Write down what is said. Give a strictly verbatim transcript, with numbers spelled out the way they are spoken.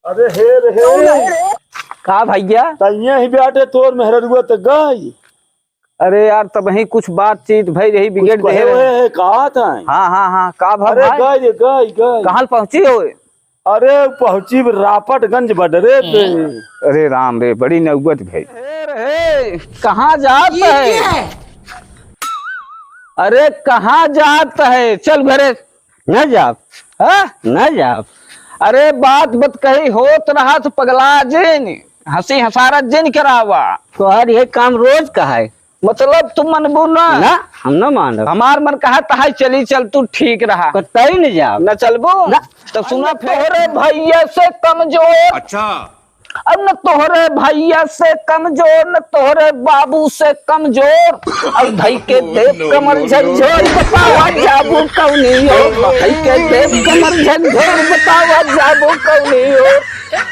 अरे हे रे हे। का भैया? तइये ही बाटे तोर मेहररुआ त गई। अरे यार, तबही कुछ बातचीत भई रही, बिगड़ कहे देहे। हे, हे, कहा था? हाँ, हाँ, हाँ, का भा अरे भाई? गई रे, गई, गई। कहाँ पहुँची हो? अरे पहुँची रापटगंज बडरे पे। अरे राम रे, बड़ी नौबत भई। अरे हे, कहाँ जात है? अरे कहाँ जात है? चल घरे। न जाब। हाँ? न जाब। अरे बात बत कही होत रहा त पगला जिन, हँसी हँसारत जिन करावा। तोहर ये काम रोज का है। मतलब तू मनबू ना? ना, हम ना मानब। हमार मन कहा तहाई चली चल, तू ठीक रहा। कतई न जाब। न चलबू? ना। तो सुना, तोहरे भैया से कमजोर। अच्छा। अब न तोहरे भैया से कमजोर, न तोहरे बाबू से कमजोर। अब धई के देव कमर झकझोर, बतावा जाबू कौनी ओर। धई के देव कमर झकझोर, बतावा जाबू कौनी ओर।